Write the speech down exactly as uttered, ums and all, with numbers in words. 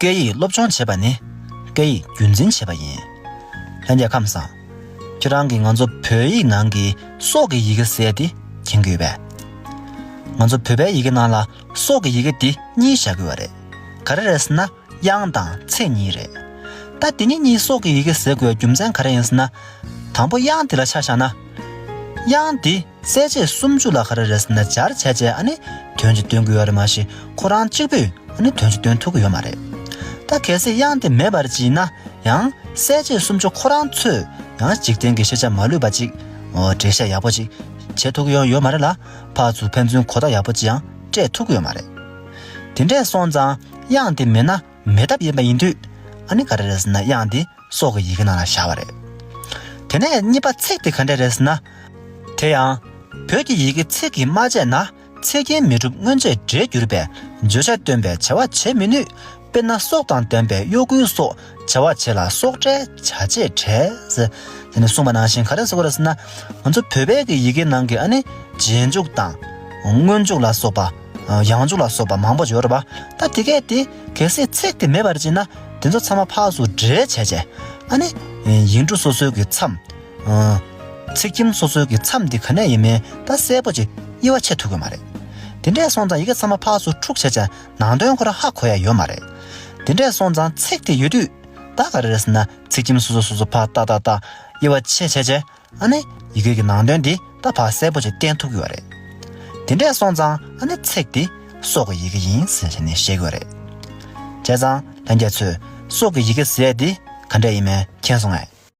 སྐད་ཡིག་སློབ་སྦྱོང་བྱེད་པ་ནི་སྐད་ཡིག་རྒྱུན་འཛིན་བྱེད་པ་ཡིན། ལྷན་རྒྱས་ཁམས་བཟང་། ཁྱེད་རང་གིས་ང་ཚོ་བོད་ཡིག་ནང་གི་སྲོག་གི་ཡི་གེ་ཟེར་དེ་མཁྱེན་གྱི་ཡོད་པས། ང་ཚོ་བོད་པའི་ཡི་གེ་ནང་ལ་སྲོག་གི་ཡི་གེ་དེ་གཉིས་བཞག་གི་ཡོད་རེད། ག་རེ་རེད་ཟེར་ན་དབྱངས་དང་ཚེག་གཉིས་རེད། ད་དེ་གཉིས་གཉིས་སྲོག་གི་ཡི་གེ་ཟེར་དགོས་རྒྱུ་མཚན་ག་རེ་ཡིན་ཟེར་ན། དང་པོ་དབྱངས་དེ་ལ་ཆ་བཞག་ན། དབྱངས་དེ་གསལ་བྱེད་སུམ་ཅུ་ལ་ག་རེ་རེད་ཟེར་ན་སྦྱར་བྱས་བྱས་ཨ་ནི་དོན་གཅིག་སྟོན་གྱི་ཡོད་རེད་མ་གཞི་ཁོ་རང་གཅིག་པུས་ཨ་ནི་དོན་གཅིག་སྟོན་ཐུབ་ཀྱི་ཡོད་མ་རེད། ད་གལ་སྲིད་དབྱངས་དེ་མེད་པར་བྱས་ན་ཡང་གསལ་བྱེད་སུམ་ཅུ་ཁོ་རང་ཚོས་ཡང་འཇིག་རྟེན་གྱི་ཤེས་བྱ་མ་ལུས་པ་ཅིག་འགྲེལ་བཤད་ཡག་པོ་ཅིག་བྱེད་ཐུབ་ཀྱི་ཡོད་ཡོད་མ་རེད་ལ། ཕར་ཚུར་ཕན་ཚུན་གོ་བརྡ་ཡག་པོ་ཅིག་ཡང་སྤྲད་ཐུབ་ཀྱི་ཡོད་མ་རེད། དེ་འདྲས་སོང་ཙང་དབྱངས་དེ་མེད་ན་མེད་ཐབས་ཡིན་པ་ཡིན་དུས་ཨ་ནི་ག་རེ་རེད་ཟེར་ན་དབྱངས་དེ་སྲོག་གི་ཡི་གེ་ནང་ལ་བཞག་པ་རེད། དེ་ནས་གཉིས་པ་ཚེག་དེ་ག་འདྲས་རེད་ཟེར་ན། དེ་ཡང་། བོད་ཀྱི་ཡི་གེ་ཚེག་གིས་མ་བཅད་ན། ཚེག་རྐྱེན་མི་འགྲུབ་སྔོན་ཆད་འབྲེལ་གྱུར་པས། བརྗོད་བྱ་སྟོན་པའི་བྱ་བ་བྱེད་མི་ནུས། དཔེར་ན་སྲོག་དང་ལྡན་པའི་གཡོ་འགུལ་སོགས་བྱ་བ་བྱེད་ལ་སྲོག་བྲལ་བྱ་བྱེད་བྲལ་ཟེར། དེ་ནས་གསུངས་པ་ནང་བཞིན་ག་རེ་ཟེར་དགོས་རེད་ཟེར་ན། ང་ཚོ་བོད་པའི་གི་ཡི་གེ་ནང་གི་ཨ་ནི་རྗེས་འཇུག་དང་། སྔོན་འཇུག་ལ་སོགས་པ། ཡང་འཇུག་ལ་སོགས་པ་མང་པོ་ཡོད་རེད་པ། ད་དེ་གས་དེ་གལ་སྲིད་ཚེག་དེ་མེད་པར་བྱས་ན་དེ་ཚོ་ཚང་མ་ཕར་ཚུར་འབྲེལ་བྱས་བྱས། ཨ་ནི། ཡིག་འབྲུ་སོ་སོའི་གི་མཚམས། ཚེག་ཁྱིམ་སོ་སོའི་གི་མཚམས་འདི་ག་ནས་ཡིན་མིན་ད་གསལ་པོ་ཅིག་དབྱེ་བ་ཕྱེ་ཐུབ་ཀྱི་མ་རེད། དེ་འདྲས་སོང་ཙང་ཡི་གེ་ཚང་མ་ཕར་ཚུར་འཁྲུག་བྱས་བྱས་ནང་དོན་ཁོ་རང་ཧ་གོ་ཡ་ཡོད་མ་རེད། དེ་འདྲས་སོང་ཙང་ཚེག་དེ་ཡོད་དུས་ད་ག་རེ་རེད་ཟེར་ན་ཚེག་ཁྱིམ་སོ་སོ་སོ་སོ་ཕར་ཏག་ཏག་ཏག་དབྱེ་བ་ཕྱེ་བྱས་བྱས་ཨ་ནི་ཡི་གེ་གི་ནང་དོན་འདི་ད་ཕར་གསལ་པོ་ཅིག་བསྟན་ཐུབ་ཀྱི་ཡོད་རེད། དེ་འདྲས་སོང་ཙང་ཨ་ནི་ཚེག་དེ་སྲོག་གི་ཡི་གེ་ཡིན་ཟེར་བྱས་ནས་བཤད་ཀྱི་ཡོད་རེད། བྱས་ཙང་ལྷན་རྒྱས་ཚོས་སྲོག་གི་ཡི་གེ་ཟེར་ཡ་འདི་ག་འདྲས་ཡིན་མིན་མཁྱེན་སོང་ངས།